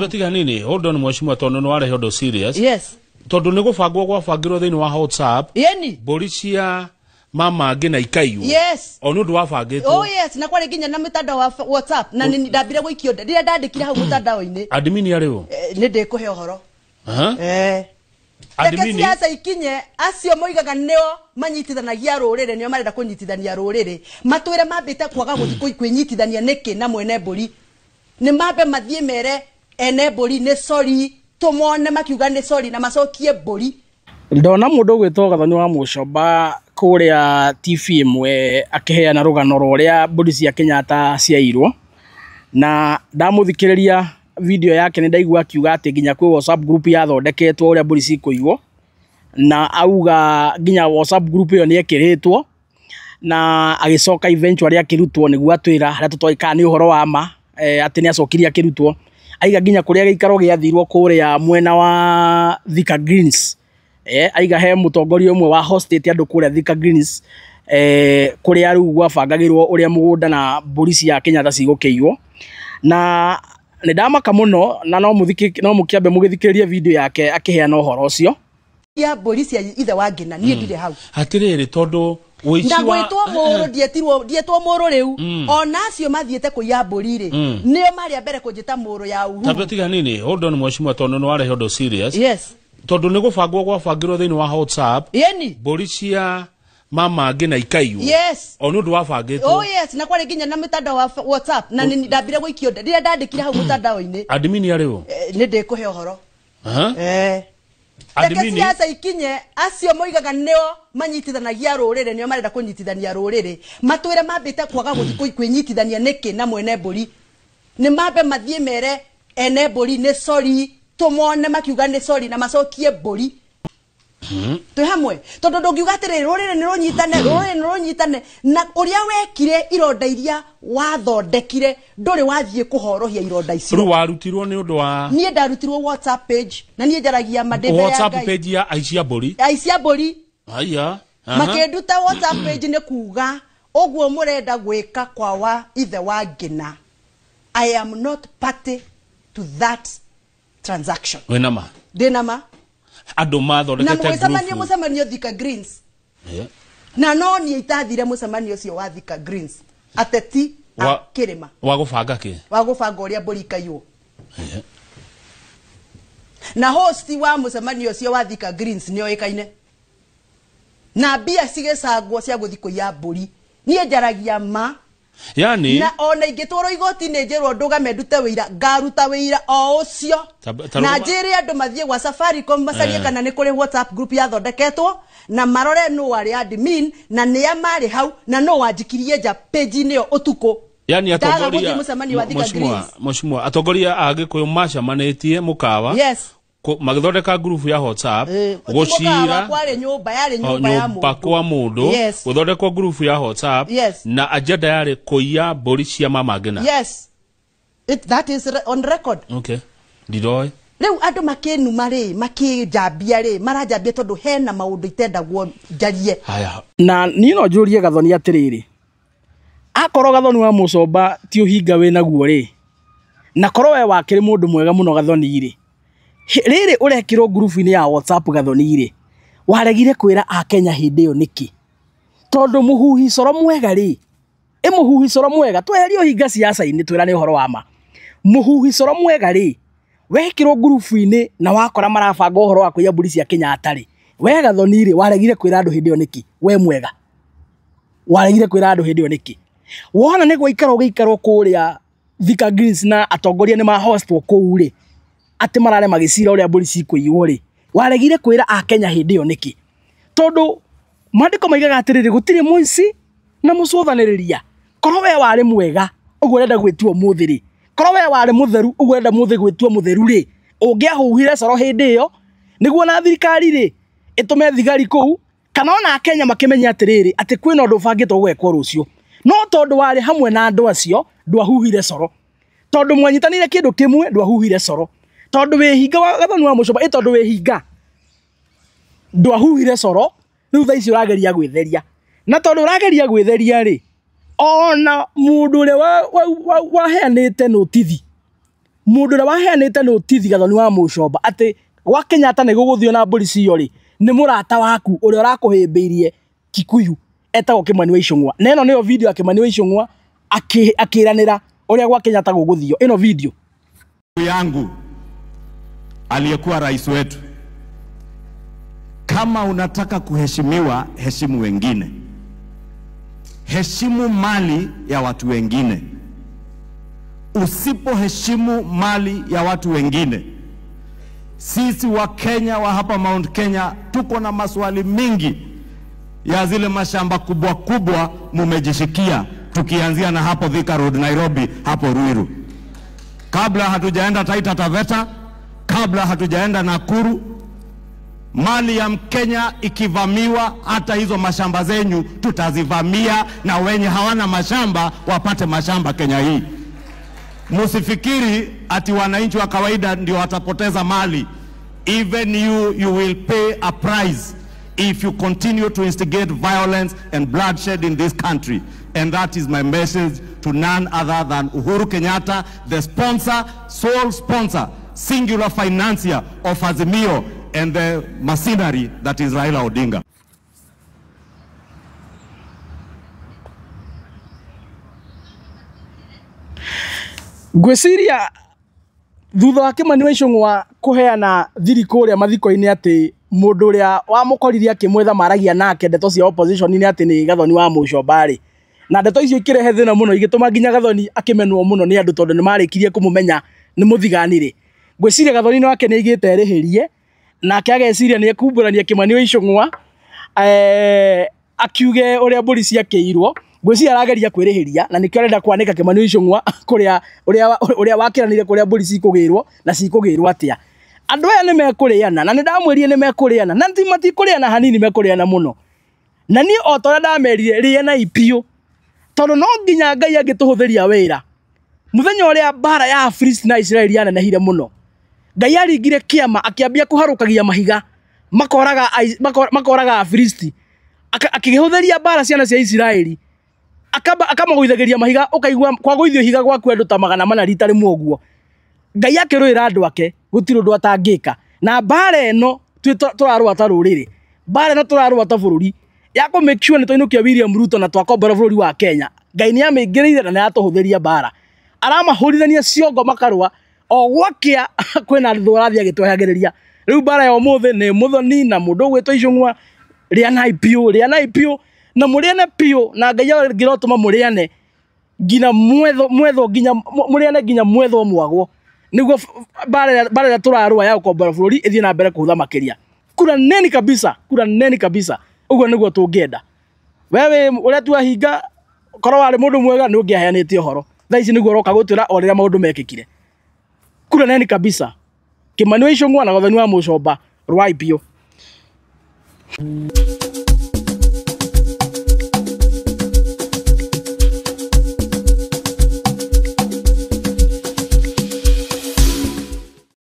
Tiga nini, hold on mheshimiwa, tondu nĩ warehe ũndũ serious. Yes. Tondu nĩ gũbangwo gwabangirwo thĩinĩ wa WhatsApp. Yeni. Mbũri cia mama ngina ikaiywo. Yes. O nĩ ũndũ wabangĩtwo. Oh yes, na kwarĩ nginya na mũtandao wa WhatsApp na nĩ ndambire gũikio rĩrĩa ndandĩkire hau mũtandao-inĩ. Admin arĩ ũ? Nĩ ndĩkũhe ũhoro. Aha. Reke Admin siasa ikinye, acio moigaga nĩo manyitithanagia rũrĩrĩ, nĩo marenda kũnyitithania rũrĩrĩ, matwĩre mambĩte kwaga gũthiĩ kwĩnyitithania nĩkĩ na mwene mbũri. Nĩ mambe mathiĩ mere ene mbũri nĩ sorry, tũmone makiuga nĩ sorry na macokie mbũri. Ndona mũndũ ũgwĩtwo Gathoni wa Mũcomba kũrĩa TV ĩmwe akĩheana rũgano rwa ũrĩa mbũri cia Kenyatta ciairwo, na ndamũthikĩrĩria video yake nĩ ndaigua akiuga atĩ nginya kwĩ WhatsApp group yathondeketwo ũrĩa mbũri cikũiywo, na auga nginya WhatsApp group ĩyo nĩ ĩkĩrĩtwo, na agĩcoka eventually akĩrutwo nĩguo atwĩra harĩa tũtoĩ kana nĩ ũhoro wa ma, atĩ nĩ acokire akĩrutwo. Aiga nginya kũrĩa gĩikaro gĩathirwo kũrĩa mwena wa Thika Greens. Aiga he mũtongoria ũmwe wa hostĩte andũ kũrĩa Thika Greens, kũrĩa rĩu gwabangagĩrwo ũrĩa mũgũnda na mbũri cia Kenyatta cigũkĩiywo. Na nĩ ndamaka mũno, na no mũkĩambe mũgĩthikĩrĩrie video yake akĩheana ũhoro ũcio. Ya mbũri cia ithe wa Ngina, niĩ ndirĩ hau. Atĩrĩrĩ, tondũ ũici Na wa gwĩtwo mũrũ, ndietwo mũrũ rĩu. Ona acio mathiĩte kũiya mbũri rĩ, nĩo marĩ a mbere kũnjĩta mũrũ ya Uhuru. Tabia tiga nini, hold on mheshimiwa, tondũ nĩ warehe ũndũ serious. Yes. Tondũ nĩ gũbangwo gwabangirwo thĩinĩ wa WhatsApp. Yeni. Mbũri cia mama ngina ikaiywo. Yes. O nĩ ũndũ wabangĩtwo. Oh yes, na kwarĩ nginya na mũtandao wa WhatsApp na nĩ ndambire gũikio rĩrĩa ndandĩkire hau mũtandao-inĩ. Admin arĩ ũ? Nĩ ndĩkũhe ũhoro. Aha. Reke Admin siasa ikinye, acio moigaga nĩo manyitithanagia rũrĩrĩ, nĩo marenda kũnyitithania rũrĩrĩ, matwĩre mambĩte kwaga gũthiĩ kwĩnyitithania nĩkĩ na mwene mbũri. Nĩ mambe mathiĩ mere ene mbũri nĩ sorry, tũmone makiuga nĩ sorry na macokie mbũri. Twĩ hamwe, tondũ ndũngiuga atĩrĩrĩ, rũrĩrĩ nĩ rũnyitane, rũrĩrĩ nĩ rũnyitane, na ũrĩa wekire ironda iria wathondekire ndũrĩ wathiĩ kũhorohia ironda icio. Rĩu warutirwo nĩ ũndũ wa Niĩ ndarutirwo WhatsApp page, na niĩ njaragia ma ndĩ mbere ya WhatsApp Ngai. page ya aici a mbũri. Aici a mbũri. Aya. Aha. Makĩnduta WhatsApp page nĩ kuga ũguo mũrenda gwĩka kwa wa ithe wa Ngina. I am not party to that transaction. Wĩna ma? Ndĩna ma. Andũ mathondekete Na mũgĩcemania group. mũcemanio Thika Greens. Yeah. Na no niĩ itathire mũcemanio ũcio wa Thika Greens. Ateti a kĩrĩma. Wa gũbanga kĩ? Wa gũbanga ũrĩa mbũri ikaiywo. Yeah. Na host wa mũcemanio ũcio wa Thika Greens nĩoĩkaine. Na mbia cigĩcangwo cia gũthiĩ kũiya mbũri. Niĩ njaragia ma. Yani, na ona ingĩtwarwo igoti-inĩ njĩrwo ndũgame ndute wĩira, ngaruta wĩira o ũcio. Ta Na rũgama- njĩre andũ mathiĩ gwa Safaricom macarie kana nĩ kũrĩ WhatsApp group yathondeketwo, na marore nũ warĩ admin, na nĩa marĩ hau, na nũ wanjikirie nja page-inĩ ĩyo ũtukũ. Yani Ndaga atongoria gũthiĩ mũcemanio wa Thika Greens. Mheshimiwa, atongoria a Gĩkũyũ macemanĩtie mũkawa. Yes. Magĩthondeka group ya WhatsApp, Mũkawa gũcira kwarĩ nyũmba, yarĩ nyũmba ya nyũmba mũndũ. kwa mũndũ, Yes. gũthondekwo group ya WhatsApp, Yes. na agenda yarĩ kũiya mbũri cia mama Ngina. Yes. That is on record. Okay. Ndiroĩ. Rĩu andũ makĩnuma rĩ, makĩnjambia rĩ, maranjambia tondũ hena maũndũ itendagwo njarie. Haya. Na niĩ no njũrie Gathoni atĩrĩrĩ, akorwo Gathoni wa Mũcomba ti ũhinga wĩnaguo rĩ, na korwo we wakĩrĩ mũndũ mwega mũno Gathoni rĩ, rĩrĩ ũrekĩrwo ngurubu-inĩ ya WhatsApp Gathoni rĩ, waregire kwĩra Akenya hĩndĩ ĩyo nĩkĩ? Tondũ mũhuhi coro mwega rĩ, ĩ mũhuhi coro mwega, tweherie ũhinga siasa-inĩ twĩrane ũhoro wa ma. Mũhuhi coro mwega rĩ, wekĩrwo ngurubu-inĩ na wakora marabanga ũhoro wa kũiya mbũri cia Kenyatta rĩ, we Gathoni rĩ, waregire kwĩra andũ hĩndĩ ĩyo nĩkĩ? We mwega. Waregire kwĩra andũ hĩndĩ ĩyo nĩkĩ? Wona nĩ gũikarwo gũikarwo kũrĩa Thika Greens na atongoria nĩ mahostwo kũu rĩ, atĩ marare magĩcira ũrĩa mbũri cikũiywo rĩ, waregire kwĩra Akenya hĩndĩ ĩyo nĩkĩ? Tondũ maandĩko maigaga atĩrĩrĩ, gũtirĩ mũici na mũcũthanĩrĩria. Korwo we warĩ mwega ũguo ũrenda gwĩtua ũmũthĩ rĩ, korwo we warĩ mũtheru ũguo ũrenda mũthĩ gwĩtua mũtheru rĩ, ũngĩahuhire coro hĩndĩ ĩyo nĩguo na thirikari rĩ ĩtũme thigari kũu, kana ona Akenya makĩmenye atĩrĩrĩ atĩ kwĩna ũndũ ũbangĩtwo gwekwo rũciũ. No tondũ warĩ hamwe na andũ acio ndwahuhire coro, tondũ mwanyitanĩire kĩndũ kĩmwe ndwahuhire coro, tondũ wĩhinga wa Gathoni wa Mũcomba, ĩ tondũ wĩhinga ndwahuhire coro, rĩu thaa ici ũrageria gwĩtheria. Na tondũ ũrageria gwĩtheria rĩ, ona mũndũ ũrĩa waheanĩte notithi Mũndũ ũrĩa waheanĩte notithi Gathoni wa Mũcomba atĩ gwa Kenyatta nĩ gũgũthio na mbũri ciyo rĩ, nĩ mũrata waku ũrĩa ũrakũhĩmbĩirie Kikuyu etagwo Kimani wa Ichung'wa. Na ĩno nĩyo video ya Kimani wa Ichung'wa akĩranĩra ũrĩa gwa Kenyatta gũgũthio. Ĩno video yangu aliyekuwa rais wetu, kama unataka kuheshimiwa, heshimu wengine, heshimu mali ya watu wengine. Usipoheshimu mali ya watu wengine, sisi wa Kenya wa hapa Mount Kenya tuko na maswali mingi ya zile mashamba kubwa kubwa mumejishikia, tukianzia na hapo Thika Road Nairobi, hapo Ruiru, kabla hatujaenda Taita Taveta, kabla hatujaenda Nakuru. Mali ya Mkenya ikivamiwa, hata hizo mashamba zenyu tutazivamia, na wenye hawana mashamba wapate mashamba Kenya hii. Musifikiri ati wananchi wa kawaida ndio watapoteza mali. Even you will pay a price if you continue to instigate violence and bloodshed in this country. And that is my message to none other than Uhuru Kenyatta, the sponsor, sole sponsor, singular financier of Azimio and the machinery that is Raila Odinga. Ngwĩciria thutha wa Kimani wa Ichung'wa kũheana thiri kũrĩa mathiko-inĩ atĩ mũndũ ũrĩa wamũkoririe akĩmwetha maragia nake ndeto cia opposition nĩ atĩ nĩ Gathoni wa Mũcomba rĩ, na ndeto icio ikĩrehe thĩna mũno, igĩtũma nginya Gathoni akĩmenwo mũno nĩ andũ tondũ nĩ marĩkirie kũmũmenya nĩ mũthigani rĩ. Ngwĩciria Gathoni wake nĩ aigĩte erĩhĩrie, nake ageciria nĩ ekumbũrania Kimani wa Ichung'wa akiuge ũrĩa mbũri ciakĩirwo. Ngwĩciria arageria kwĩrĩhĩria na nĩkĩo arenda kwanĩka Kimani wa Ichung'wa kũrĩa ũrĩa wakĩranire kũrĩa mbũri cikũgĩrwo na cikũgĩrwo atĩa. Andũ aya nĩ mekũrĩana, na nĩ ndamwĩrire nĩ mekũrĩana, na matikũrĩana hanini, mekũrĩana mũno. Na niĩ o ta ũrĩa ndamerire, rĩanai biũ, tondũ no nginya Ngai angĩtũhũthĩria wĩra. Mũthenya ũrĩa mbara ya Afilisti na Isiraeli yanenehire mũno, Ngai aringire kĩama akĩambia kũharũkagia mahiga makoraga Afilisti, akĩhũthĩria mbara ciana cia Isiraeli, akamagũithagĩria mahiga, ũkaigua kwagũithio ihiga gwaku andũ ta 400 rita rĩmwe ũguo. Ngai akĩrũĩra andũ ake, gũtirĩ ũndũ atangĩka. Na mbara ĩno tũrarũa ta rũrĩrĩ, mbara ĩno tũrarũa ta bũrũri, ya kũ make sure nĩ twainũkia William Ruto na twakombora bũrũri wa Kenya. Ngai nĩ amĩingĩrĩire na nĩ aratũhũthĩria mbara, aramahũrithania ciongo makarũa o gwakĩa kwĩna thũ arathiĩ agĩtwehagĩrĩria. Rĩu mbara ya ũmũthĩ nĩ Muthoni na mũndũ ũgwĩtwo Ichung'wa. Rĩanai biũ, rĩanai biũ, na mũrĩane biũ, na Ngai angĩrotũma mũrĩane nginya mwethwo, nginya mũrĩane nginya mwethwo mwagwo, nĩguo mbara ĩrĩa tũrarũa ya gũkombora bũrũri ĩthiĩ na mbere kũhũtha makĩria. Kura neni kabisa, kura neni kabisa, ũguo nĩguo tũngĩenda. Wewe ũrĩa tuahinga, korwo warĩ mũndũ mwega nĩ ũngĩaheanĩte ũhoro. Thaa ici nĩguo ũroka gũtwĩra o rĩrĩa maũndũ mekĩkire. Kura neni kabisa, Kimani wa Ichung'wa na Gathoni wa Mũcomba, rũai biũ.